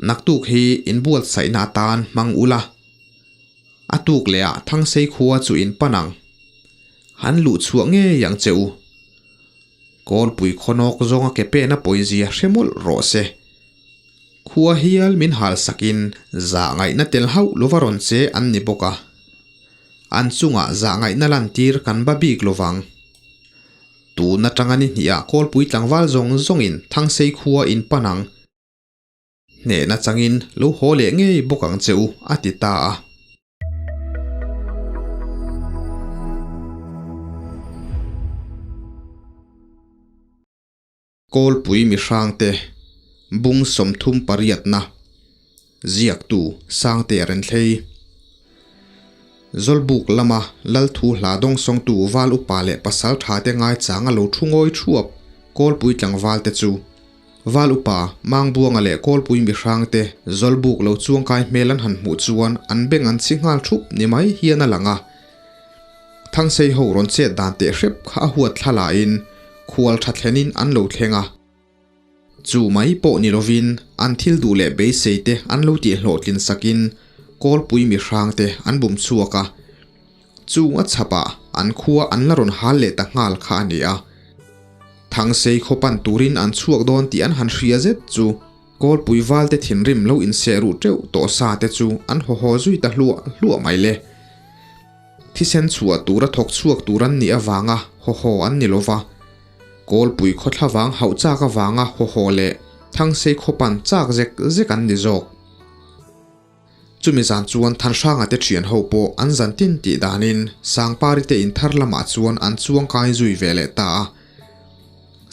Naktuk hi inbuatsaihna atan hmang ula, a tuk leh ah Thangsei khua chu in pan ang. Han luh chhuah ngei ang che u. Kawlpui khawnawk zawnga ke pena pawizia hre mawlh rawh se. Khua hial min hal sakin zah ngaihna tel hauh lova rawn che an ni bawk a. An chungah zah ngaihna lantir kan ba bik lovang. Tun atanga ni hnihah Kawlpui tlangval zawng zawngin Thangsei khua in pan ang. Hnehna changin lo haw leh ngei bawk ang che u, a ti ta a. Kawlpui mihrangte bung 38na ziaktu Sangte Renthlei. Zawlbuk lama Lalthu hla dawngsawngtu Val Upa leh Pasal Thate ngaichanga lo thu ngawi thuap Kawlpui tlangvalte chu Val upa, Mangbuanga leh Kawlpui mihrangte Zawlbuk lo chuangkai hmel an han hmuh chuan an beng an chhi nghal thup ni mai hian a lang a. Thangsei ho rawn chet dan teh hrep kha a huat thla lahin khual tha thlenin an lo thleng a. Chu mai pawh ni lovin an thil duh leh beisei te an lo tih hlawhtlin sakin Kawlpui mihrangte an bum chhuak a. Chung a chhapah an khua an la rawn hal leh ta nghal kha a ni a. Thangsei khaw pan turin an chhuak dawn tih an han hria zet chu Kawlpui valte thinrim lo inseh ruh teuh tawh sa te chu an haw haw zui ta hluah hluah mai le. Thisen chhuah tura thawk chhuak tur an nih avanga haw haw an ni lova. Kawlpui khaw thlavang hauh chak avanga haw haw leh Thangsei khaw pan chak zek zek an ni zawk. Chumi zan chuan Thanhranga te thian ho pawh an zan tin tih danin Sangpari te in thar lamah chuan an chuang kai zui ve leh ta a.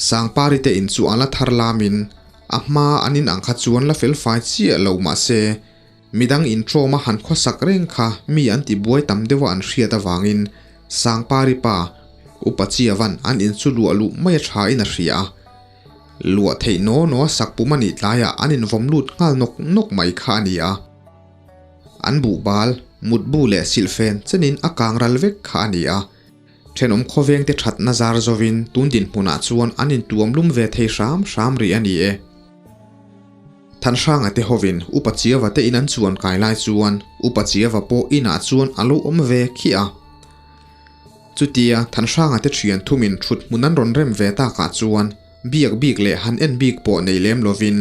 Sangpari te in chu a la thar lamin a hma an in ang kha chuan la fel fai chiah lo mah se midang in tawma han khawsak reng kha mi an ti buai tam deuha an hriat avangin Sangpari pa Upa Chiavan an in chu luah luh mai a tha in a hria a. Luah theih naw naw a sak pum a nih tlaiah an invawm lut nghal nawk nawk mai kha a ni a. An buhbal, mutbu leh silhfen chenin a kang ral vek kha a ni a. Thenawm khawvengte thatna zar zovin tun dinhmunah chuan an intuam lum ve thei hram hram rih a ni e. Thanhranga te hovin Upa Chiava te in an chuan kai lai chuan Upa Chiava pawh inah chuan a lo awm ve khiah a. Chutia Thanhranga te thian thumin thut hmun an rawn rem ve takah chuan biak bik leh han en bik pawh nei lem lovin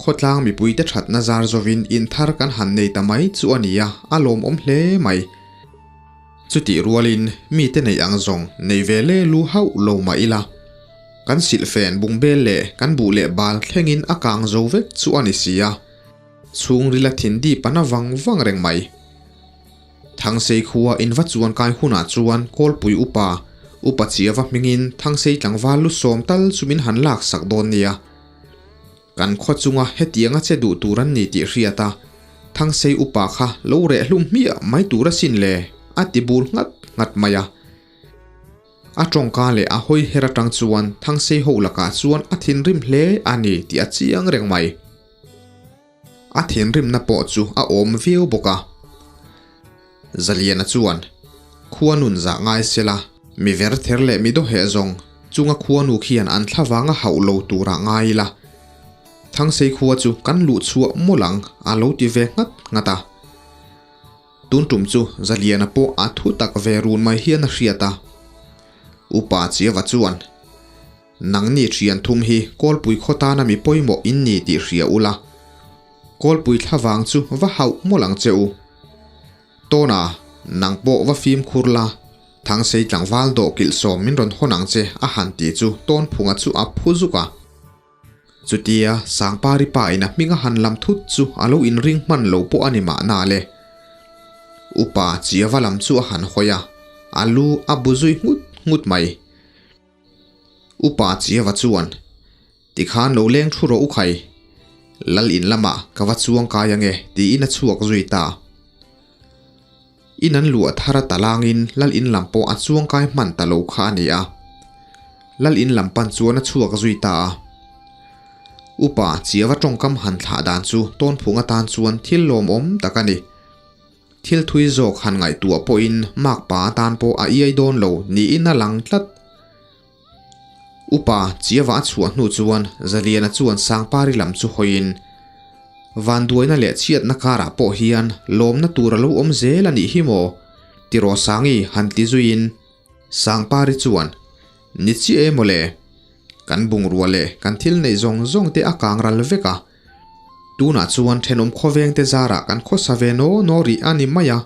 khawtlang mipuite thatna zar zovin in thar kan han nei ta mai chu a nia, a lawmawm hle mai. Chutih rualin mite neih ang zawng nei ve le lu hauh lo mah ila, kan silhfen bungbel leh kan buh leh bal thlengin a kang zo vek chu a ni si a, chhungrila thin dip a na vang vang reng mai. Thangsei khua in va chuan kai hunah chuan Kawlpui upa, Upa Chiava hmingin Thangsei tlangval lu sawm tal chu min han lak sak dawn nia. Kan khaw chunga hetianga che duh tur an ni tih hriat a, Thangsei upa kha lo reh hlum hmiah mai tur asin le, a ti bur nghat nghat mai a. A tawngka leh a hawi her atang chuan Thangsei ho lakah chuan a thinrim hle a ni tih a chiang reng mai. A thinrimna pawh chu a awm viau bawk a. Zaliana chuan, Khua nun zah ngai sela, mi ver ther leh mi dawheh zawng chunga khuanu khian an thlavang a hauh lo turah ngai ila. Thangsei khua chu kan luh chhuah mawlh ang a lo ti ve nghat nghat a. Tun tum chu Zaliana pawh a thu tak ve run mai hian a hriat a. Upa Chiava chuan, Nangni thian thum hi Kawlpui khaw tana mi pawimawh in ni tih hria ula, Kawlpui thlavang chu va hauh mawlh ang che u. Tawna, nang pawh va fimkhur la, Thangsei tlangval dawh kilh sawm min rawn hawn ang che a han ti chu Tawnphunga chu a phu zuk a. Chutia Sangpari pa in a hming a han lam thut chu a lo inring hman lo pawh a ni mahna le. Upa Chiava lam chu a han hawi a, a lu a bu zui nghut nghut mai. Upa Chiava chuan, Tikhan lo leng thu rawh u khai, Lal in lamah ka va chuang kai ange tiin a chhuak zui ta. In an luah thar a talangin Lal in lam pawh a chuang kai hman ta lo kha a ni a. Lal in lam pan chuan a chhuak zui ta a. Upa Chiava tawngkam han thlah dan chu tawnphung atan chuan thil lawmawm tak a ni. Thil thui zawk han ngaihtuah pawhin makpa atan pawh a iai dawn lo niin a lang tlat. Upa Chiava a chhuah hnu chuan Zaliana chuan Sangpari lam chu hawiin, Vanduaina leh chhiatna karah pawh hian lawmna tur a lo awm zel a nih hi maw? Tiraw Sangi han ti zuiin Sangpari chuan, Ni chiah e mawle, kan bungrua leh kan thil neih zawng zawng te a kang ral vek a, tunah chuan thenawm khawveng te zarah kan khawsa ve naw naw rih a ni mai a.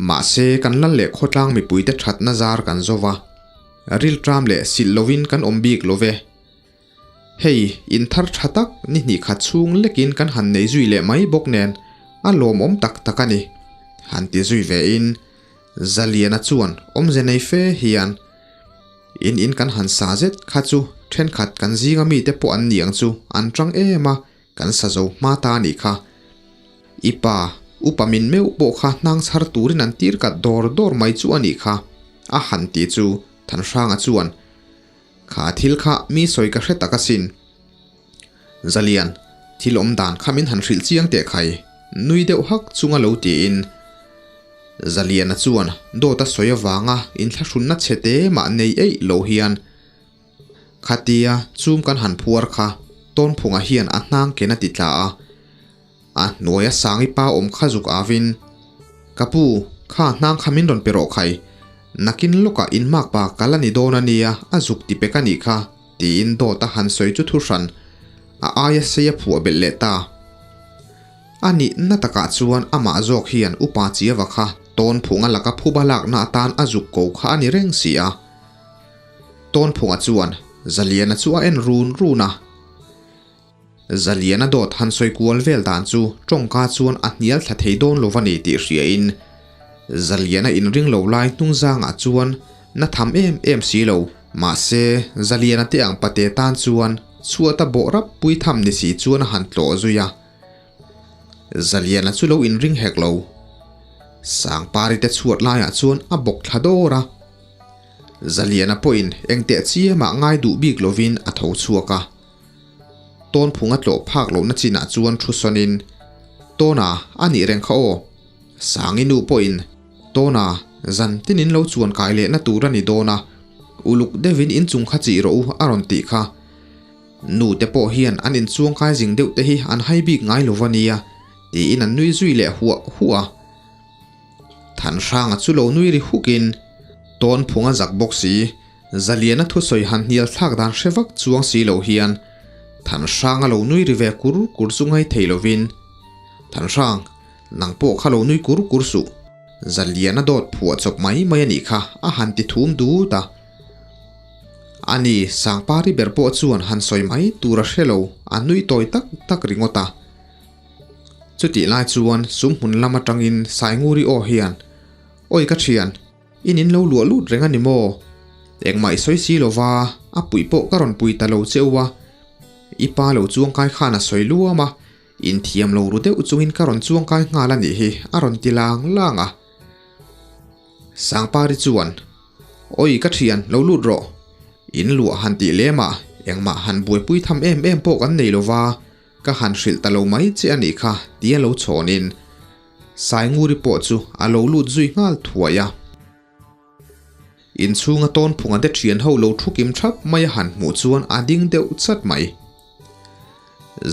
Mahse kan lal leh khawtlang mipuite thatna zar kan zo va, rilṭam leh silh lovin kan awm bik lo ve. Hei, in thar tha tak ni hnih khat chhung lekin kan han nei zui leh mai bawk nen a lawmawm tak tak a ni, han ti zui ve in Zaliana chuan awmze nei fe hian in in kan han sa zet kha chu thenkhat kan zinga mite pawh an ni ang chu an tang em a, kan sa zo hma ta a nih kha. I pa, upa min meuh pawh kha hnang chhar turin an tir kat dawr dawr mai chu a nih kha, a han ti chu Thanhranga chuan Kha thil kha mi sawi ka hre tak asin. Zalian, thil awm dan kha min han hrilh chiang teh khai, nui deuh hak chunga lo tiin. Zaliana chuan dawt a sawi avanga inthlahrunna chhe te mah nei eih lo hian, Khatia chum kan han phuar kha Tawnphunga hian a hnang ken a ti tla a. A hnuaia Sangi pa awm kha zuk avin, Ka pu, kha hnang kha min rawn pe rawh khai. Nakin lawkah in mak pa ka la ni dawn a nia, a zuk ti pek a nih kha, tiin dawt a han sawi chu thu hran a aia sei a phuah belh leh ta. A nih na takah chuan amah zawk hian upa Chiava kha Tawnphunga laka phuba lakna atan a zuk ko kha a ni reng si a. Tawnphunga chuan Zaliana chu a en run run a. Zaliana dawt han sawi kual vel dan chu tawngka chuan a hnial thla thei dawn lo va ni tih hriain Zaliana inring lo lai hnung zangah chuan na tham em em si lo. Mahse, Zaliana te ang pate tan chuan chhuata bawh rap pui tham ni si chuan a han tlawh zui a. Zaliana chu lo inring hek lo. Sangpari te chhuat laiah chuan a bawk thla dawr a. Zaliana pawhin engteh chiamah ngai duh bik lovin a tho chhuak a. Tawnphung a tlawh phak lohna chinah chuan thu sawnin, Tawna, a nih reng kha aw. Sangi nu pawhin, Tawna, zan tin in lo chuan kai lehna tur a ni dawn a, uluk deuhin inchung kha chih rawh u a rawn tih kha. Nu te pawh hian an inchuang kai zing deuh te hi an hai bik ngai lo va nia, tiin an nui zui leh huah huah a. Thanhranga chu lo nui ri hukin, Tawnphung a zak bawk si. Zaliana thusawi han hnial thlak dan hre vak chuang si lo hian Thanhrang a lo nui ri ve kur kur chu ngai thei lovin, Thanhrang, nang pawh kha lo nui kur kur suh. Zaliana dawt phuah chawp mai mai a nih kha a han ti thum dut a. Ani Sangpari ber pawh chuan han sawi mai tur a hre lo, a nui tawi tak tak ringawt a. Chutih lai chuan sumhmun lam atangin Sainguri aw hian, Awi ka thian, In in lo luah lut reng a ni maw? Engmah i sawi si lo va, a puih pawh ka rawn pui ta lo che u a. I pa lo chuangkai khan a sawi luam a, inthiam lo ru deuh chungin ka rawn chuangkai nghal a nih hi, a rawn ti lang lang a. Sangpari chuan, Awi ka thian, lo lut rawh. In luah han tih lem a, engmah han buaipui tham em em pawh kan nei lo va, ka han hrilh ta lo mai che a nih kha, tia lo chhawnin. Sainguri pawh chu a lo lut zui nghal thuai a. Inchhunga tawnphunga te thian ho lo thu kim thap mai a han hmuh chuan a ding deuh chat mai.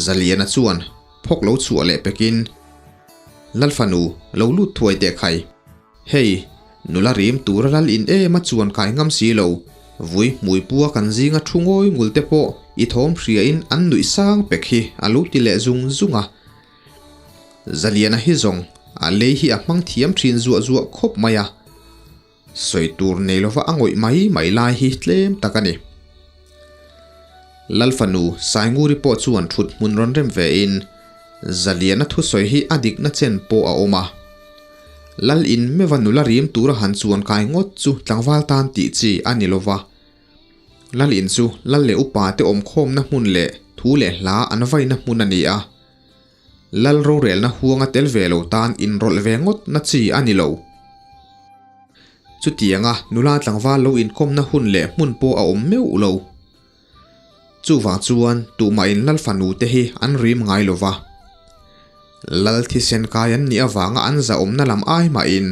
Zaliana chuan phawk lo chhuah leh pekin, Lalfanu, lo lut thuai teh khai. Hei, nula rim tura lal in em a chuan kai ngam si lo, vui hmui pua kan zinga thu ngawi ngul te pawh i thawm hriain an nuih sang pek hi a lo ti leh zung zung a. Zaliana hi zawng a lei hi a hmang thiam thin zuah zuah khawp mai a, sawi tur nei lova a ngawih mai mai lai hi tlem tak a ni. Lalfanu Sainguri pawh chuan thut hmun rawn rem ve in Zaliana thusawi hi a dikna chen pawh a awm a. Lal in meva nula rim tura han chuan kai ngawt chu tlangval tan tih chi a ni lova. Lal in chu lal leh upa te awmkhawmna hmun leh thu leh hla an vaina hmun a ni a. Lal rorelna huanga tel ve lo tan inrawlh ve ngawt na chi a ni lo. Chutianga nula tlangval lo inkawmna hun leh hmun pawh a awm meuh lo. Chuvang chuan tuhmahin Lal fanu te hi an rim ngai lo va. Lal thisen kai an nih avanga an zahawmna lam ai mahin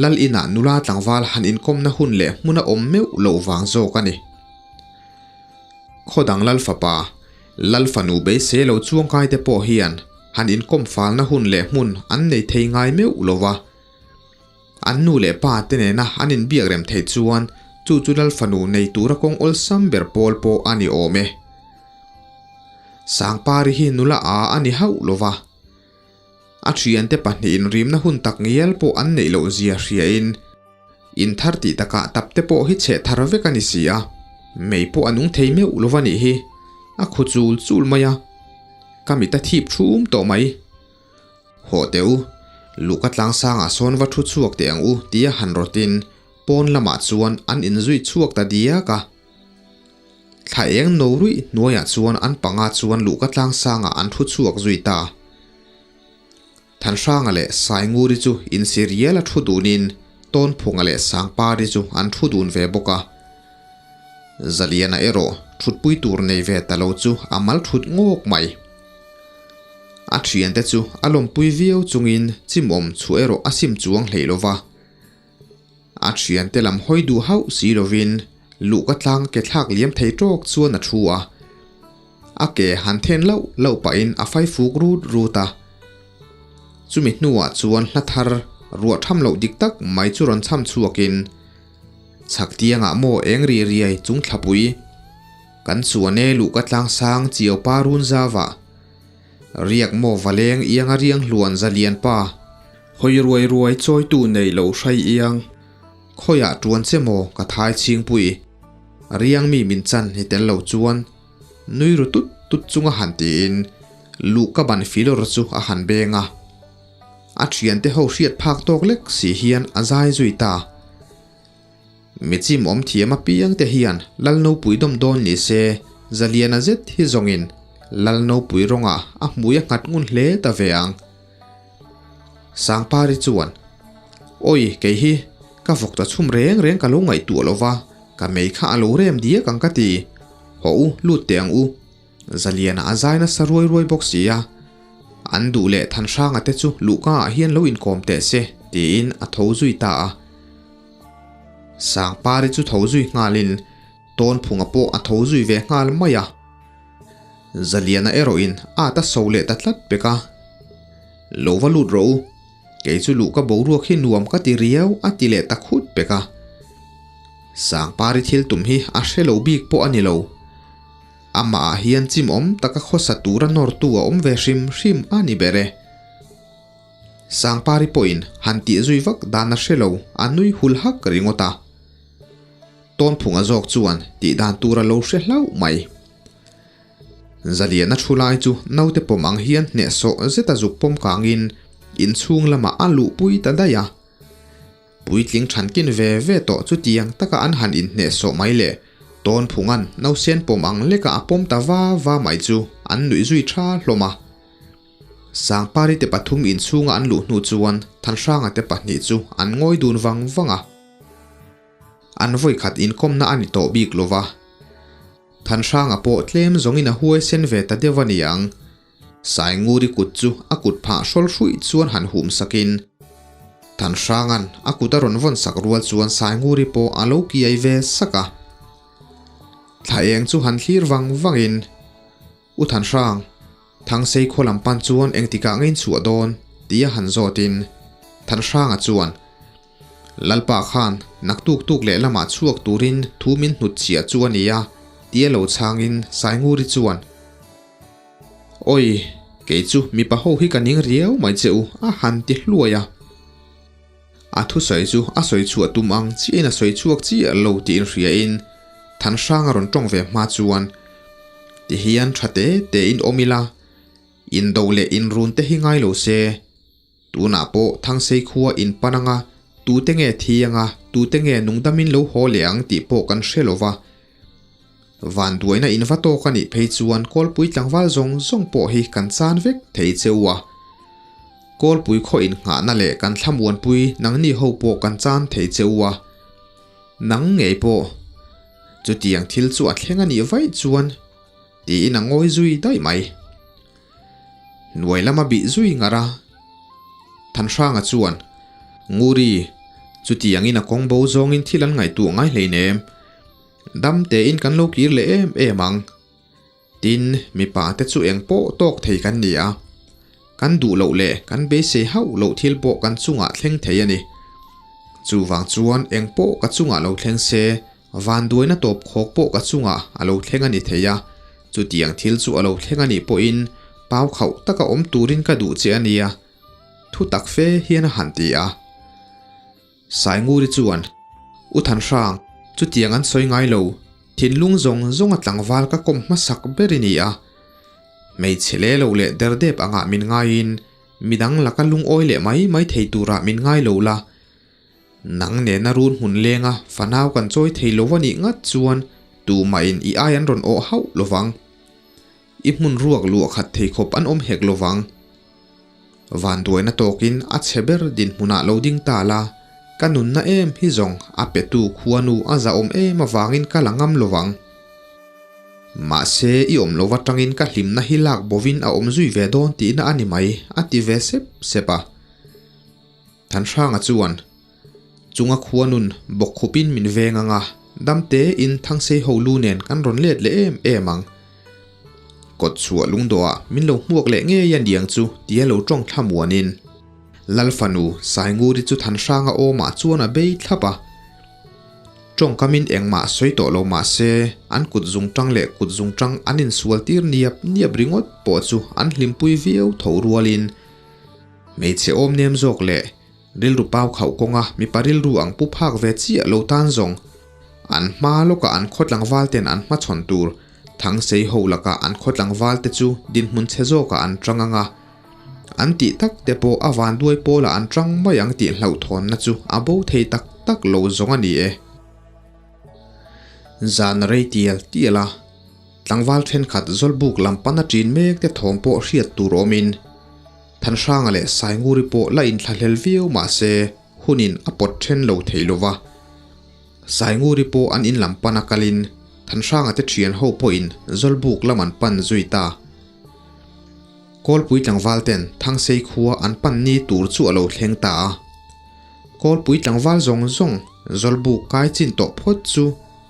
Lal inah nula tlangval han inkawmna hun leh hmun a awm meuh loh vang zawk a ni. Khawdang Lal fapa, Lal fanu beisei lo chuangkai te pawh hian. han inkawm falna hun leh hmun an nei thei ngai meuh lo va. An nu leh pa te nena an inbiak rem theih chuan chu chu Lal fanu nei tura kawng awlsam ber pawl pawh a ni awm e. Sangpari hi nula a a ni hauh lo va. A thiante pahnihin rimna hun tak ngial pawh an neih loh zia hriain in thar tih takah tap te pawh hi chheh thar vek a ni si a, mei pawh a nung thei meuh lo va nih hi, a khu chul chul mai a, ka mit a thip thum tawh mai. Hawh teh u, luhka tlangsangah sawn va thu chhuak teh ang u tia han rawtin pawn lamah chuan an inzui chhuak ta diak a. Thla eng no ruih hnuaiah chuan an panga chuan luhka tlangsangah an thu chhuak zui ta. Thanhranga leh Sainguri chu insi rial a thu dunin Tawnphunga leh Sangpari chu an thu dun ve bawk a. Zaliana erawh thutpui tur nei ve ta lo chu a mal thut ngawk mai. A thiante chu a lawmpui viau chungin chimawm chu erawh a sim chuang hlei lo va. A thiante lam hawi duh hauh si lovin luhka tlang ke thlak liam thei tawk chuan a thu a. A ke han then lauh lauh pahin a fai fuk rut rut a. Chumi hnuah chuan hla thar ruah tham loh dik tak mai chu rawn cham chhuakin chhak tiangah maw eng ri riai chung thlapui kan chuan e luhka tlang sang chiau pa run zava riak maw valeng ianga riang hluan zalian pa hawi ruai ruai chawitu nei lo hrai iang khawiah tuan che maw ka thai chhingpui riang mi min chan hi tel lo chuan nui ru tut tut chunga han tiin luhka ban filawr chu a han beng a. A thiante ho hriat phak tawk lek si hian a zai zui ta. Michim awm thiam apiang te hian Lalnopui dawm dawn ni se, Zaliana zet hi zawngin Lalnopui rawngah a hmui a nghat ngun hle ta ve ang. Sangpari chuan, Awi, kei hi ka vawk ta chhum reng reng ka lo ngaihtuah lo va, ka mei kha a lo rem diak ang ka ti. Hawh u, lut teh ang u. Zaliana a zai nasa ruai ruai bawk si a, an duh leh Thanhranga te chu luhka ah hian lo inkawm teh se tiin a tho zui ta a. Sangpari chu tho zui nghalin Tawnphunga pawh a tho zui ve nghal mai a. Zaliana erawhin a ta so leh ta tlat pek a, Lo va lut rawh u, kei chu luhka boruak hi nuam ka ti riau a ti leh ta khut pek a. Sangpari thil tum hi a hre lo bik pawh a ni lo. Amah ah hian chimawm taka khawsa tura nawrtu a awm ve hrim hrim a ni ber e. Sangpari pawhin han tih zui vak dan a hre lo, a nui hul hak ringawt a. Tawnphunga zawk chuan tih dan tur a lo hre hlauh mai. Zaliana thu lai chu naute pawm ang hian hnehsawh zeta zuk pawm kangin inchhung lamah a luhpui ta daih a. Puitling thankin ve ve tawh chutiang taka an han inhnehsawh mai le, Tawnphunga'n nausen pawm ang leka a pawm ta va va mai chu an nuih zui tha hlawm a. Sangpari te pathum inchhunga an luh hnu chuan Thanhranga te pahnih chu an ngawi dun vang vang a. An vawikhat inkawmna a ni tawh bik lo va. Thanhranga pawh tlem zawngin a huaisen ve ta deuh a ni ang. Sainguri kut chu a kut phah hrawl hruih chuan han hum sakin Thanhranga'n a kut a rawn vawn sak rual chuan Sainguri pawh a lo kiai ve sak a. Thla eng chu han thlir vang vangin, U Thanhrang, Thangsei khaw lam pan chuan engtikah nge in chhuah dawn? tia han zawtin Thanhranga chuan, Lalpa khan naktuk tuk leh lamah chhuak turin thu min hnut chhiah chu a nia, tia lo chhangin Sainguri chuan, Awi, kei chu mipa ho hi ka ning riau mai che u, a han ti hluai a. A thusawi chu a sawi chhuah tum ang chiahin a sawi chhuak chiah lo tih inhriain Thanhrang a rawn tawng ve hma chuan tihian tha te tein awm ila, indo leh inrun te hi ngai lo se. Tunah pawh Thangsei khua in pan anga tute nge thi anga tute nge nungdamin lo haw leh ang tih pawh kan hre lo va. Vanduaina in va tawk a nih phei chuan Kawlpui tlangval zawng zawng pawh hi kan chan vek thei che u a. Kawlpui khaw innghahna leh kan thlamuanpui nangni ho pawh kan chan thei che u a. Nang ngei pawh chutiang thil chu a thleng a nih vaih chuan tiin a ngawi zui daih mai. Hnuai lama bih zui ngar a. Thanhranga chuan, Nguri, chutiangin a kawng bo zawngin thil an ngaihtuah ngai hleinem. Dam tein kan lo kir leh em em ang. Tin, mipa te chu eng pawh tawk thei kan ni a. Kan duh loh leh kan beisei hauh loh thil pawh kan chungah thleng thei a ni. Chuvang chuan eng pawh ka chungah lo thleng se, vanduaina tawp khawk pawh ka chungah a lo thleng a ni thei a. Chutiang thil chu a lo thleng a nih pawhin pau khauh taka awm turin ka duh che a nia, thu tak fe hian a han ti a. Sainguri chuan, U Thanhrang, chutiang an sawi ngai lo, thinlung zawng zawnga tlangval ka kawm hmasak ber i ni a. Hmeichhe le lo leh derdep angah min ngaiin midang laka lungawi leh mai mai thei turah min ngai lo la. Nang nena run hmun lenga fanau kan chawi thei lo a nih ngat chuan tumahin i ai an rawn awh hauh lo vang. I hmun ruak luah khat thei khawp an awm hek lo vang. Vanduaina tawkin a chhe ber dinhmunah lo ding ta la, ka nunna em hi zawng a petu khuanu a zahawm em avangin ka la ngam lo vang. Mahse, i awm lo atangin ka hlimna hi lak bovin a awm zui ve dawn tihna a ni mai, a ti ve sep sep a. Thanhranga chuan, Chunga khuanun bawk khupin min veng ang a, damte in Thangsei ho lu nen kan rawn let leh em em ang. Kawt chhuah lungdawhah min lo hmuak leh ngei a niang chu tia lo tawng thla muanin Lal fanu Sainguri chu Thanhranga awmah chuan a bei thlap a. Tawngkamin engmah sawi tawh lo mah se an kut zungtang leh kut zungtang an insual tir niap niap ringawt pawh chu an hlimpui viau tho rualin hmeichhe awm nem zawk leh Rilru pau khauh kawnga mipa rilru ang pu phak ve chiah lo tan zawng an hma lawkah an khaw tlangval ten an hmachhawn tur Thangsei ho lakah an khaw tlangval te chu dinhmun chhe zawkah an tang ang a, an tih tak te pawh a vanduai pawlah an tang mai ang tih hlauhthawnna chu a bo thei tak tak lo zawng a ni e. Zan rei tial tial a, tlangval thenkhat Zawlbuk lam pana ṭin mek te thawm pawh hriat tur awmin, Thanhranga leh Sainguri pawh la inthlahlel viau mah se hunin a pawt then lo thei lo va. Sainguri pawh an in lam pan a kalin Thanhranga te thian ho pawhin Zawlbuk lam an pan zui ta. Kawlpui tlangval ten Thangsei khua an pan ni tur chu a lo thleng ta a. Kawlpui tlangval zawng zawng Zawlbuk kai chin tawh phawt chu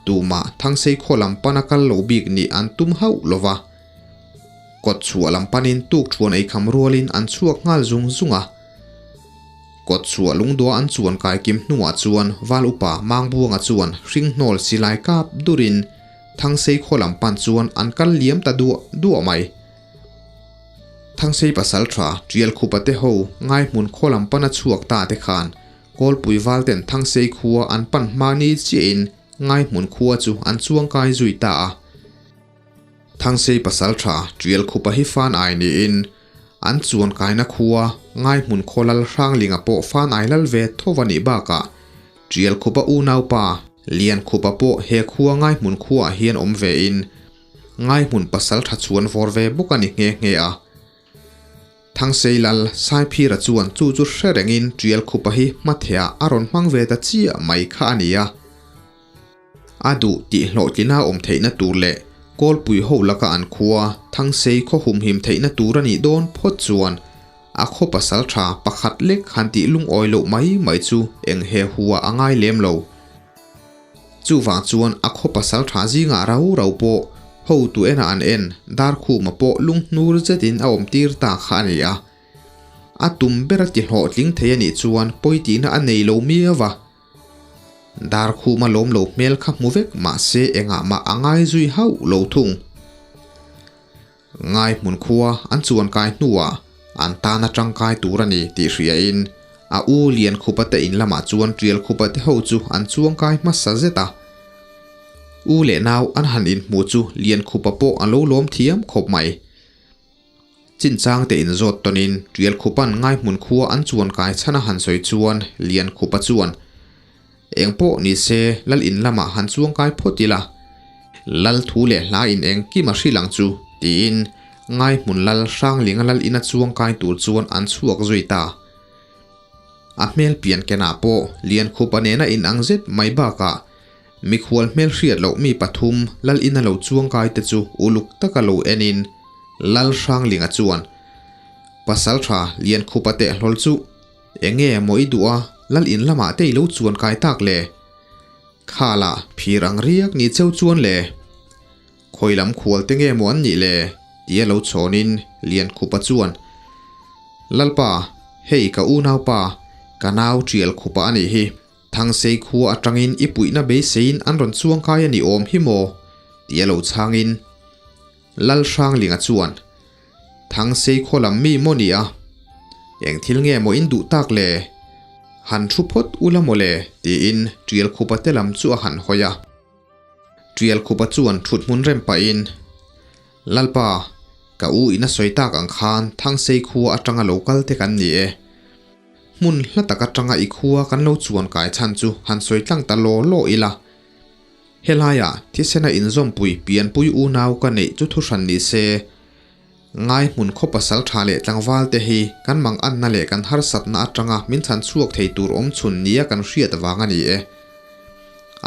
tumah Thangsei khaw lam pan a kal lo bik nih an tum hauh lo va. Kawt chhuah lam panin tuk thuan ei kham rualin an chhuak nghal zung zung a. Kawt chhuah lungdua an chuan kai kim hnuah chuan Val upa Mangbuanga chuan hringhnawl silai kap durin Thangsei khaw lam pan chuan an kal liam ta duah duah mai. Thangsei pasal tha Tial khupa te ho ngaihmun khaw lam pana chhuak ta te khan Kawlpui val ten Thangsei khua an pan hma ni chiahin ngaihmun khua chu an chuang kai zui ta a. Thangsei pasal tha Tial khupa hi fan ai niin an chuan kaina khua Ngaihmun khaw lal Hranglinga pawh fan ai lal ve tho a nih bakah Tial khupa unaupa Lian khupa pawh he khua Ngaihmun khuaah hian awm vein Ngaihmun pasal tha chuan vawr ve bawk a ni nghe nghe a. Thangsei lal Saiphira chuan chu chu hre rengin Tial khupa hi hmathehah a rawn hmang ve ta chiah mai kha a ni a. A duh tih hlawhtlina awm theihna tur leh Kawlpui ho laka an khua Thangsei khaw humhim theihna tur a nih dawn phawt chuan a khaw pasal tha pakhat lek han tih lungawi loh mai mai chu eng he hua a ngai lem lo. Chuvang chuan a khaw pasal tha zingah rau rau pawh hotu ena an en Darkhuma pawh lunghnur zetin a awm tir ta kha a ni a. A tum ber a ti hlawhtling thei a nih chuan pawi tihna a nei lo miau a. Darkhuma lawm lo hmel kha hmu vek mahse engah mah a ngai zui hauh lo thung. Ngai hmun khua an chuan kai hnuah an tan a tangkai tur a ni tih hriain a u Lian Khupa te in lamah chuan Tial Khupa te ho chu an chuang kai hmasa zet a. U leh nau an han inhmu chu Lian Khupa pawh a lo lawm thiam khawp mai. Chinchang te inzawt tawnin Tial Khupa'n Ngaihmun khua an chuan kai chhan a han sawi chuan Lian Khupa chuan, Eng pawh ni se Lal in lamah han chuang kai phawt ila, Lal thu leh hla in engkim a hrilh ang chu, tiin Ngaihmun Lal Hranglinga Lal ina chuang kai tur chuan an chhuak zui ta. A hmel pian kenah pawh Lian Khupa nena inang zet mai bakah Mikhual hmel hriat loh mi pathum Lal ina lo chuangkai te chu uluk taka lo enin Lal Hranglinga chuan Pasal tha Liankhupa teh hlawl chu enge maw i duh a Lal in lamah te i lo chuankai tak le? Khala phir ang riak ni cheu chuan le? Khawi lam khual te nge maw an nih le? Tia lo chhawnin Liankhupa chuan. Lalpa, hei ka unaupa, ka nau tial khupa a nih hi. Thangsei khua atangin i puihna beiseiin an rawn chuangkai a ni awm hi maw? tia lo chhangin Lal Hranglinga chuan, Thangsei khaw lam mi maw nia? Eng thil nge maw in duh tak le? Han thu phawt ula maw le? tiin Tial khupa te lam chu a han hawi a. Tial khupa chuan thut hmun rem pahin, Lalpa, ka u in a sawi tak ang khan Thangsei khua atanga lo kal te kan ni e. Hmun hla tak atanga i khua kan lo chuan kai chhan chu han sawi tlang ta law law ila. Helaiah thisena inzawmpui pianpui unau ka neih chu thuhran ni se, ngai hmun khaw pasal tha leh tlangval te hi kan mang anna leh kan harsatna atanga min chhan chhuak thei tur awm chhun nia kan hriat vang a ni e.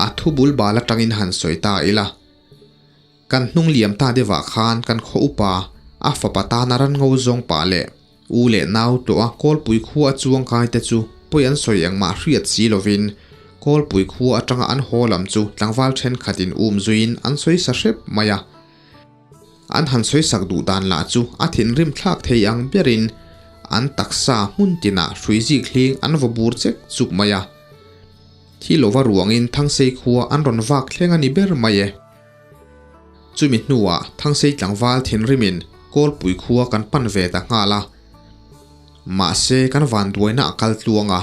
A thu bul bal atangin han sawi ta ila. Kan hnung liam ta deuhah khan kan khaw upa a fapa tana ran ngo zawng pah leh u leh nau tawha Kawlpui khua a chuang kai te chu pawi an sawi engmah hriat si lovin Kawlpui khua atanga an haw lam chu tlangval thenkhatin um zuiin an sawi sa hrep mai a. An han sawi sak duh dan lah chu a thinrim thlak thei ang berin an taksa hmun tinah hrui zik hling an vaw bur chek chuk mai a. Thi lova ruangin Thangsei khua an rawn vak thleng a ni ber mai e. Chumi hnuah Thangsei tlangval thinrimin Kawlpui khua kan pan ve ta nghal a. Mahse kan vanduaina a kal tluang a,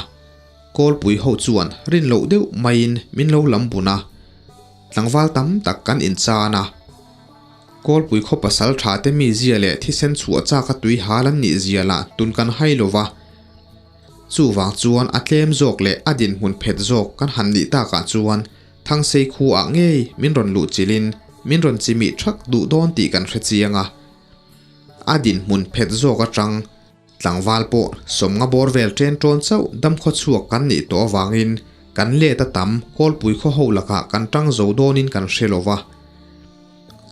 Kawlpui ho chuan rin loh deuh maiin min lo lam bun a, tlangval tam tak kan inchan a. Kawlpui khaw pasal tha te mizia leh thisen chhuah chak a tui hal an nih zia lah tun kan hai lo va. Chuvang chuan a tlem zawk leh a dinhmun phet zawk kan han nih takah chuan Thangsei khuaah ngei min rawn luh chilhin min rawn chimih thak duh dawn tih kan hre chiang a. A dinhmun phet zawk atang tlangval pawh sawmnga bawr vel ṭen ṭawn chauh damkhaw chhuak kan nih tawh avangin kan let a tam Kawlpui khaw ho lakah kan ṭang zo dawnin kan hre lo va.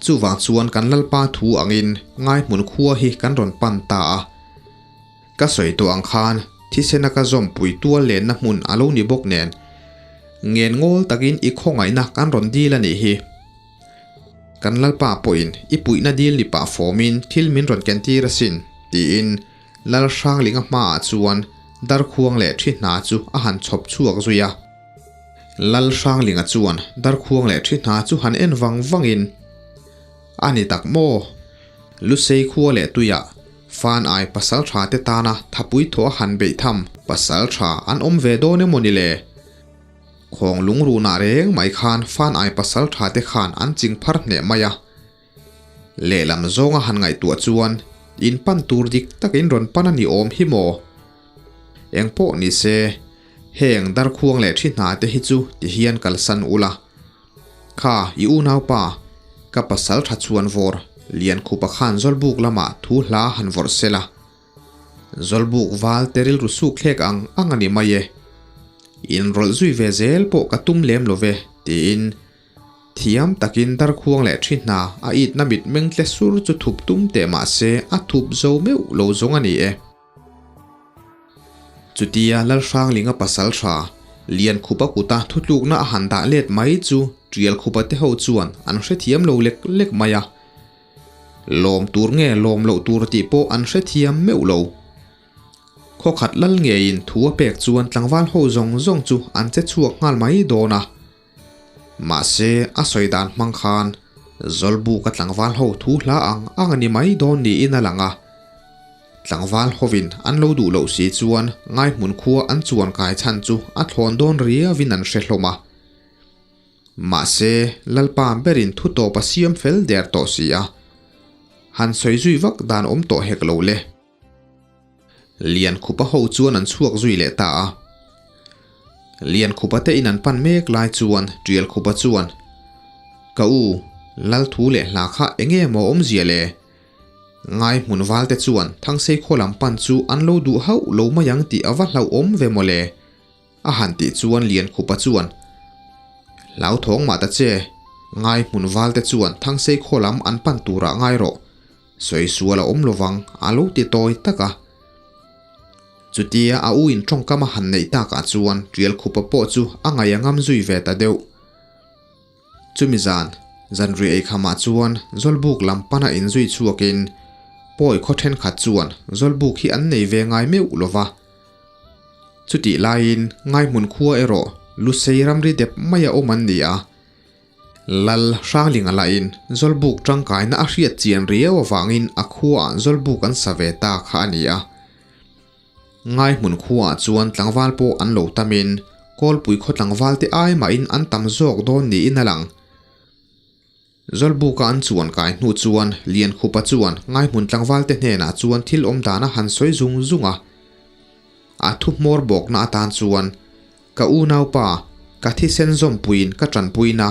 Chuvang chuan kan Lalpa thu angin Ngaihmun khua hi kan rawn pan ta a. Ka sawi tawh ang khan thisena ka zawmpui tual lenna hmun a lo ni bawk nen, ngen ngawl takin i khawngaihna kan rawn dil a nih hi. Kan Lalpa pawhin i puihna dil ni pah fawmin thil min rawn ken tir asin, tiin Lal Hranglinga hmaah chuan darkhuang leh thi hna chu a han chhawp chhuak zui a. Lal Hranglinga chuan darkhuang leh thi hna chu han en vang vangin, A ni tak maw? Lusei khua leh tuiah Fan ai pasal tha te tana thapui thaw a han beih tham pasal tha an awm ve dawn emaw ni le? Khawng lungrunah reng mai khan fan ai pasal tha te khan an ching phar hneh mai a. Lehlam zawnga han ngaihtuah chuan in pan tur dik takin rawn pan a ni awm hi maw? Eng pawh ni se, heng darkhuang leh thi hna te hi chu ti hian kalsan ula. Kha, i unaupa, ka pasal tha chuan vawr, Liankhupa khan Zawlbuk lamah thu hla han vawrh se la. Zawlbuk val te rilru suk thlek ang ang a ni mai e. Inrawlh zui ve zel pawh ka tum lem lo ve, tiin thiam takin darkhuang leh thi hna a itna mitmeng tle sur chu thup tum teh mah se a thup zo meuh lo zawng a ni e. Chutia Lalhranglinga pasal tha, Liankhupa kuta thutlukna a han dah let mai chu Tialkhupa te ho chuan an hrethiam lo lek lek mai a. Lawm tur nge lawm loh tur tih pawh an hrethiam meuh lo. Khawkhat lal ngeiin thu a pek chuan tlangval ho zawng zawng chu an che chhuak nghal mai dawn a. Mahse a sawi dan hmang khan Zawlbuka tlangval ho thu hla ang ang a ni mai dawn niin a lang a. Tlangval hovin an lo duh loh si chuan Ngaihmun khua an chuan kai chhan chu a thlawn dawn riauin an hre hlawm a. Mahse, Lalpa berin thu tawp a siam fel der tawh si a. Han sawi zui vak dan awm tawh hek lo le. Liankhupa ho chuan an chhuak zui leh ta a. Liankhupa te in an pan mek lai chuan Tialkhupa chuan, Ka u, Lal thu leh hla kha enge maw awmzia le? Ngai hmun val te chuan Thangsei khaw lam pan chu an lo duh hauh lo mai ang tih a va hlauhawm ve maw le? A han tih chuan Liankhupa chuan, Hlauthawng mah ta che, ngai hmun val te chuan Thangsei khaw lam an pan turah ngai rawh. Sawi sual a awm lovang a lo ti tawi tak a. Chutia a u in tawngkam a han neih takah chuan Tialkhupa pawh chu a ngaih a ngam zui ve ta deuh. Chumi zan, zanriah eikhamah chuan Zawlbuk lam pana inzui chhuakin Pawi khaw thenkhat chuan Zawlbuk hi an nei ve ngai meuh lo va. Chutih laiin Ngaihmun khua erawh Lusei ramri dep maia awm an ni a. Lal Hranglinga lahin Zawlbuk tangkaina a hriat chian riau avangin a khuaah Zawlbuk an sa ve ta kha a ni a. Ngaihmun khuaah chuan tlangval pawh an lo tamin Kawlpui khaw tlangvalte ai mahin an tam zawk dawn niin a lang. Zawlbuka an chuan kai hnu chuan Liankhupa chuan Ngaihmun tlangvalte hnenah chuan thil awm dan a han sawi zung zung a. A thu hmawr bawkna atan chuan, Ka unaupa, ka thisen zawmpuiin ka tanpuina,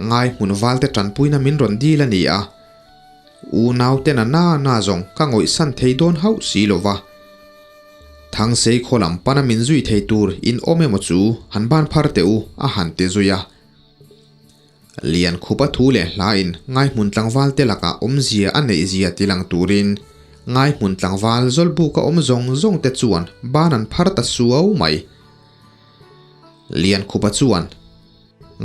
Ngaihmun valte tanpuina min rawn dil a ni a. Unauten a na na zawng ka ngawihsan thei dawn hauh si lo va. Thangsei khaw lam pana min zui thei tur in awm emaw chu han ban phar teh u, a han ti zui a. Lian khupa thu leh hla in Ngaihmun tlangval te lakah awmzia a neih zia ti lang turin Ngaihmun tlangval Zawlbuka awm zawng zawng te chuan ban an phar ta suau mai. Lian khupa chuan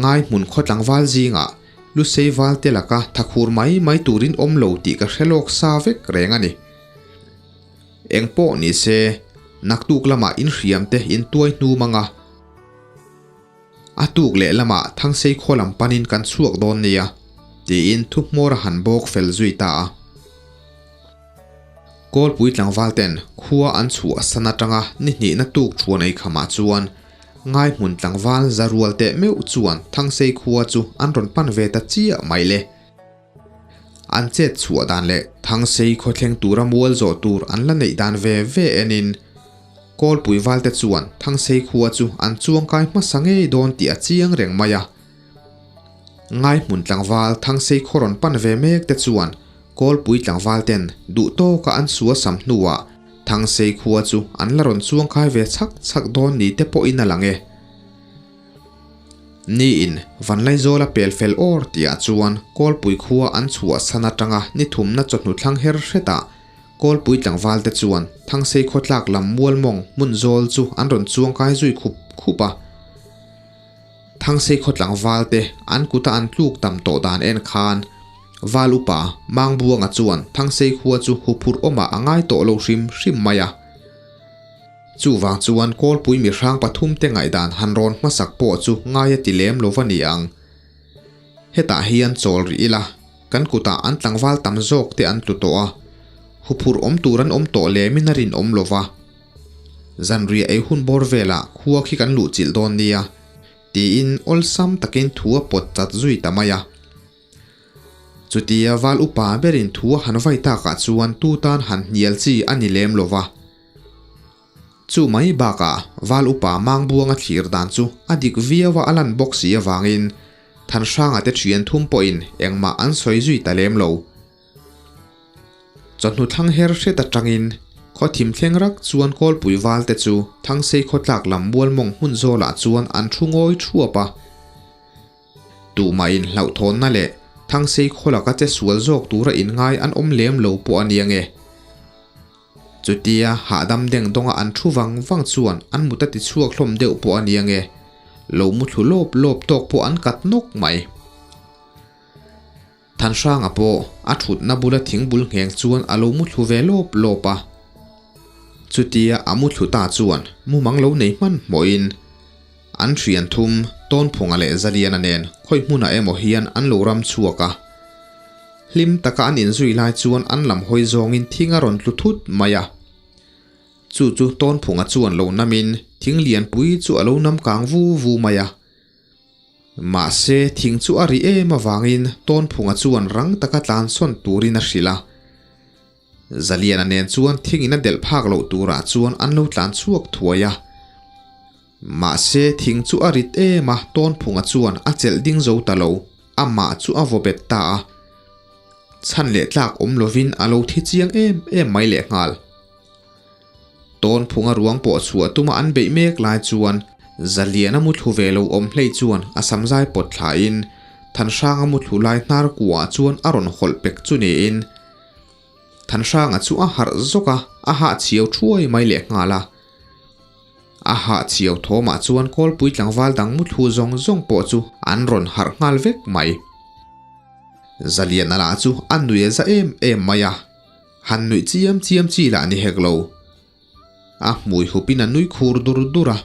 Ngaihmun khaw tlangval zingah Lusei val te laka thakhur mai mai turin awm lo tih ka hre lawk sa vek reng a ni. Engpawh ni se, naktuk lamah inhriam te intuai hnu mang a. A tuk leh lamah Thangsei khaw lam panin kan chhuak dawn nia, tiin thuhmawr a han bawk fel zui ta a. Kawlpui tlangval ten khua an chhuah san atanga ni hnihna tuk thuan ei khamah chuan Ngaihmun tlangval za rual teh meuh chuan Thangsei khua chu an rawn pan ve ta chiah mai le. An chet chhuah dan leh Thangsei khawthleng tura mual zawh tur an la neih dan ve ve enin Kawlpui valte chuan Thangsei khua chu an chuangkai hmasa ngei dawn tih a chiang reng mai a. Ngaihmun tlangval Thangsei khaw rawn pan ve mek te chuan Kawlpui tlangval ten duh tawka an sual sam hnuah Thangsei khua chu an la rawn chuangkai ve chhak chhak dawn ni te pawhin a lang e. Niin Vanlaizawla pel fel awr tihah chuan Kawlpui khua an chhuah san atanga ni thumna chawhnu thlang her hretah Kawlpui tlangvalte chuan Thangsei khawtlak lam mualmawng hmun zawl chu an rawn chuangkai zui khup khup a. Thangsei khaw tlangvalte an kuta an tluk tam tawh dan en khan Val upa Mangbuanga chuan Thangsei khua chu huphurh awmah a ngai tawh lo hrim hrim mai a. Chuvang chuan Kawlpui mihrang pathumte ngaihdan han rawn hmasak pawh chu ngai a ti lem lo va ni ang. Hetah hian chawl rih ila, kan kutah an tlangval tam zawk te an tlu tawh a, huphurh awm tur an awm tawh lemin a rinawm lo va. Zanriah ei hun bawr velah khua khi kan luhchilh dawn nia, tiin awlsam takin thu a pawt chat zui ta mai a. Chutia val upa berin thu a han vai takah chuan tu tan han hnial chi a ni lem lo va. Chu mai bakah val upa Mangbuanga thlir dan chu a dik viau a a lan bawk si avangin Thanhranga te thian thum pawhin engmah an sawi zui ta lem lo. Chawhnu thlang her hret atangin khaw thim thleng rak chuan Kawlpui val te chu Thangsei khawtlak lam mualmawng hmun zawlah chuan an thu ngawi thuap a. Tumah in hlauhthawnna leh Thangsei khaw laka che sual zawk tura inngai an awm lem lo pawh a nia nge. Chutia hahdam deng dawnga an thu vang vang chuan an mut a ti chhuak hlawm deuh pawh a nia nge. Lo mu thlu lawp lawp tawk pawh an kat nawk mai. Thanhranga pawh a thutna bula thingbul ngheng chuan a lo mu thlu ve lawp lawp a. Chutia a mu thlu ta chuan mumang lo nei hmanhmawhin an thian thum Tawnphunga leh Zaliana nen khawi hmunah emaw hian an lo ram chhuak a. Hlim taka an inzui lai chuan an lam hawi zawngin thing a rawn tlu thut mai a. Chu chu Tawnphunga chuan lo namin thing lianpui chu a lo nam kang vu vu mai a. Mahse, thing chu a ri em avangin Tawnphunga chuan rang taka tlansawn turin a hrilh a. Zaliana nen chuan thingin a delh phak loh turah chuan an lo tlan chhuak thuai a. Mahse, thing chu a rit em a, Tawnphunga chuan a chelh ding zo ta lo, amah chu a vaw bet ta a. Chhan leh tlak awm lovin a lo thi chiang em em mai lehnghal. Tawnphunga ruang pawh chhuah tuma an beih mek lai chuan Zaliana muthlu ve lo awm hlei chuan a samzai pawt thlain Thanhranga muthlu lai hnar kuah chuan a rawn hawlh pek chu niin Thanhranga chu a harh zawk a, a hahchhiau thuai mai lehnghal a. A hahchhiau thawmah chuan Kawlpui tlangval dang muthlu zawng zawng pawh chu an rawn harh nghal vek mai. Zaliana lah chu a nui a za em em mai a. Han nuih chiam chiam chi lah ni hek lo. A hmui hupin a nui khur dur dur a.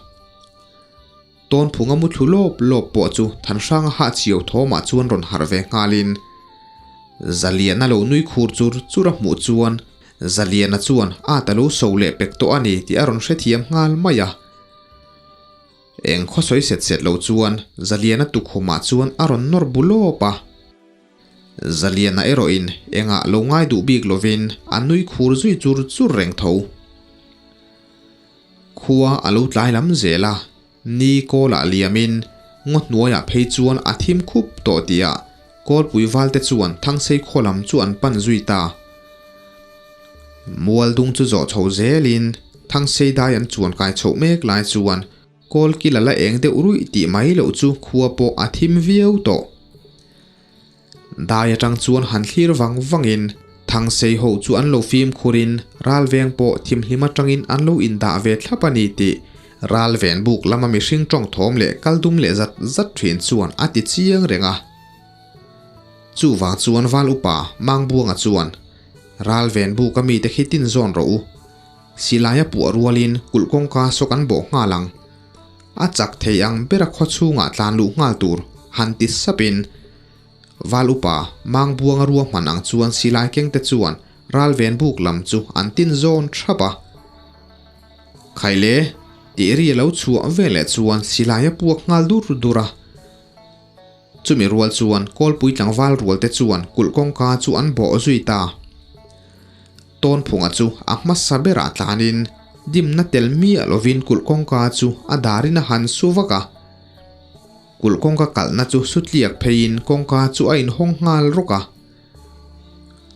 Tawnphunga mu thlu lawp lawp pawh chu Thanhranga hahchhiau thawmah chuan rawn harh ve nghalin Zaliana lo nui khur chur chur a hmuh chuan Zaliana chuan at a lo so leh pek tawh a ni tih a rawn hrethiam nghal mai a. Eng khaw sawi set set lo chuan Zaliana tukhumah chuan a rawn nawr bu lawp a. Zaliana erawhin engah lo ngai duh bik lovin a nui khur zui chur chur reng tho. Khua a lo tlai lam zel a, ni kawlah liamin ngaw hnuaiah phei chuan a thim khup tawh tihah Kawlpui valte chuan Thangsei khaw lam chu an pan zui ta. Mualdung chu zawh chho zelin Thangsei dai an chuan kai chhoh mek lai chuan Kawlkil a la eng deuh ruih tih mai loh chu khua pawh a thim viau tawh. Dai atang chuan han thlir vang vangin Thangsei ho chu an lo fimkhurin ralveng pawh thimhlim atangin an lo indah ve thlap a ni tih ralven buk lama mihring tawng thawm leh kal dum leh zat zat thin chuan a ti chiang reng a. Chuvang chuan Val Upa Mangbuanga chuan, Ralven buk a mite khi tin zawn rawh u. Silaia puah rualin kulh kawngka saw kan bawh nghal ang. A chak thei ang bera khaw chhungah tlan luh nghal tur han ti sapin Val upa Mangbuanga ruahman ang chuan silai kengte chuan ralven buk lam chu an tin zawn thap a. Khaile tih ri a lo chhuah veleh chuan silai a puak nghal dur dur a. Chumi rual chuan Kawlpui tlangval rualte chuan kulh kawngka chu an bawh zui ta. Tawnphunga chu a hmasa berah tlanin dimna tel miah lovin kulh kawngka chu a darin a han su vak a. Kulh kawngka kalhna chu sutliak pheiin kawngka chu a inhawng nghal rawk a.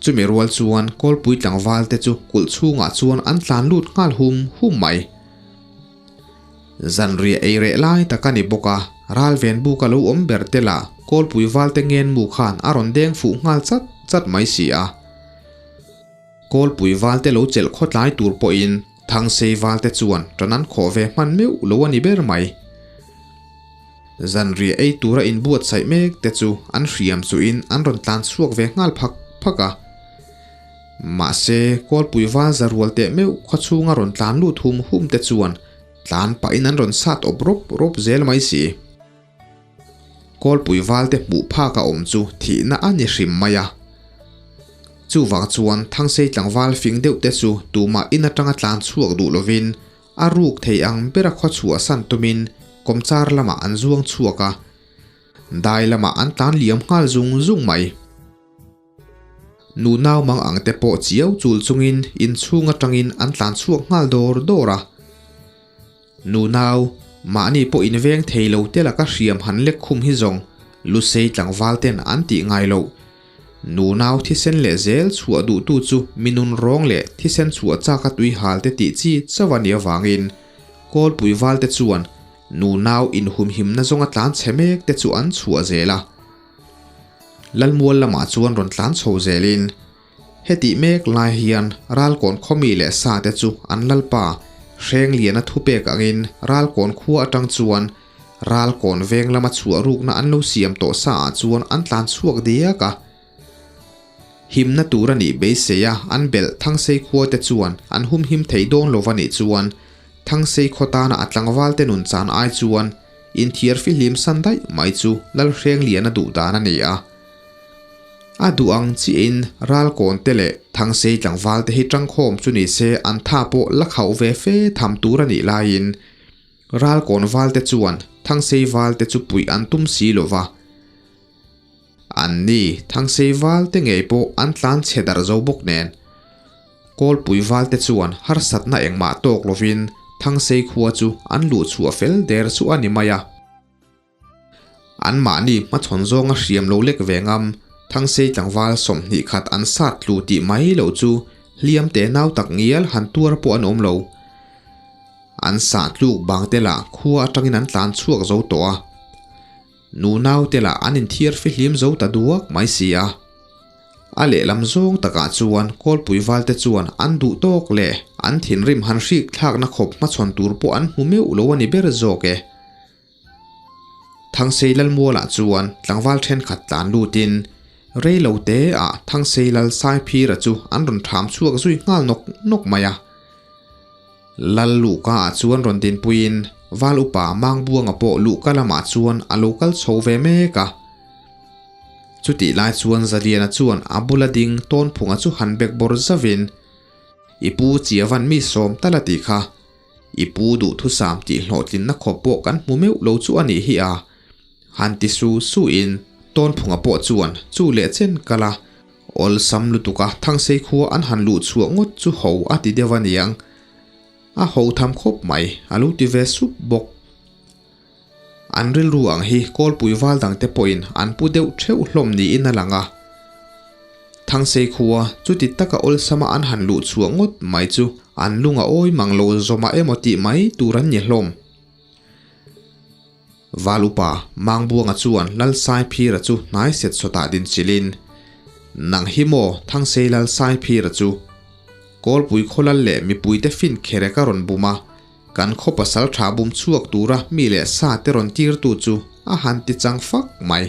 Chumi rual chuan Kawlpui tlangvalte chu kulh chhungah chuan an tlan lut nghal hum hum mai. Zanriah ei reh lai tak a ni bawk a, ralven buk a lo awm ber te lah Kawlpui valte ngenmu khan a rawn deng fuh nghal chat chat mai si a. Kawlpui valte lo chelh khawtlai tur pawhin Thangsei valte chuan ṭan an khawh ve hman meuh lo a ni ber mai. Zanriah ei tura inbuatsaih mek te chu an hriam chuhin an rawn tlan chhuak ve nghal phak phak a. Mahse, Kawlpui val za rual teh meuh khaw chhunga rawn tlan lut hum hum te chuan tlan pahin an rawn sat awp rawp rawp zel mai si. Kawlpui valte hmuh phak a awm chu thihna a ni hrim mai a. Chuvang chuan Thangsei tlangval fing deuh te chu tumah in atanga tlan chhuak duh lovin a ruk thei ang bera khaw chhuahsan tumin kawmchar lamah an zuang chhuak a, dai lamah an tlan liam nghal zung zung mai. Nu nau mang ang te pawh chiau chul chungin inchhung atangin an tlan chhuak nghal dawr dawr a. Nu nau, mahni pawh inveng thei lo te laka hriam han lek khum hi zawng Lusei tlangval ten an tih ngai loh. Nu nau thisen leh zel chhuah duhtu chu mi nun rawng leh thisen chhuah chaka tui hal te tih chi chauh a nih avangin Kawlpui val te chuan nu nau inhumhimna zawnga tlan chhe mek te chu an chhuah zel a. Lalmual lamah chuan rawn tlan chho zelin hetih mek lai hian Ralkawn khawmi leh sa te chu an lalpa Hrengliana thupek angin Ralkawn khua atang chuan Ralkawn veng lama chhuah rukna an lo siam tawh sa ah chuan an tlan chhuak diak a. Himna tur a nih beisei a an belh Thangsei khua te chuan an humhim thei dawn lo va nih chuan Thangsei khaw tana a tlangval te nun chan ai chuan Inthiar fihlim san daih mai chu Lalhrengliana duh dan a ni a. A duh ang chiahin Ralkawn te leh Thangsei tlangval te hi tangkhawm chu ni se an tha pawh la khauh ve fe tham tur a nih laiin Ralkawn val te chuan Thangsei val te chu puih an tum si lo va. An ni Thangsei val te ngei pawh an tlan chhe darh zo bawk nen. Kawlpui valte chuan harsatna engmah tawk lovin Thangsei khua chu an luh chhuah fel der chu a ni mai a. Anmahni hmachhawn zawnga hriam lo lek ve ngam Thangsei tlangval 20 khat an sat tlu tih mai loh chu hliam te nau tak ngial han tuar pawh an awm lo. An sah tluk bang te lah khua atangin an tlan chhuak zo tawh a. Nu naute lah an inthiar fihlim zo ta duak mai si a. A lehlam zawng takah chuan Kawlpui valte chuan an duh tawk leh an thinrim han hrik thlakna khawp hmachhawn tur pawh an hmu meuh lo a ni ber zawk e. Thangsei Lalmualah chuan tlangval thenkhat tlan lutin. Rei lo te ah Thangsei Lal Saiphira chu an rawn ṭham chhuak zui nghal nawk nawk mai a. Lal luhka ah chuan rawn dinpuiin Val upa Mangbuanga pawh luhka lamah chuan a lo kal chho ve mek a. Chutih lai chuan Zaliana chuan a bula ding Tawnphunga chu han bek bawr zauhin, I pu Chiavan mi sawm tal a tih kha. I pu duhthusam tih hlawhtlinna khawp pawh kan hmu meuh lo chu a nih hi a. Han ti su su in Tawnphunga pawh chuan chu leh chen kal a, awlsam lutuk a Thangsei khua an han luh chhuah ngawt chu ho a ti deuh a niang. A ho tham khawp mai, a lo ti ve sup bawk. An rilru ang hi Kawlpui val dangte pawhin an pu deuh theuh hlawm niin a lang a. Thangsei khua chuti taka awlsama an han luh chhuah ngawt mai chu an lung a awi mang lo zawmah emaw tih mai tur an ni hlawm. Val upa Mangbuanga chuan Lalsaiphira chu hnai set sawtah din chilhin, Nang hi maw Thangsei Lalsaiphira chu? Kawlpui khawlal leh mipuite fin kherek a rawn bum a, Kan khaw pasal tha bum chhuak tura mi leh sa te rawn tirtu chu a han ti chang fak mai.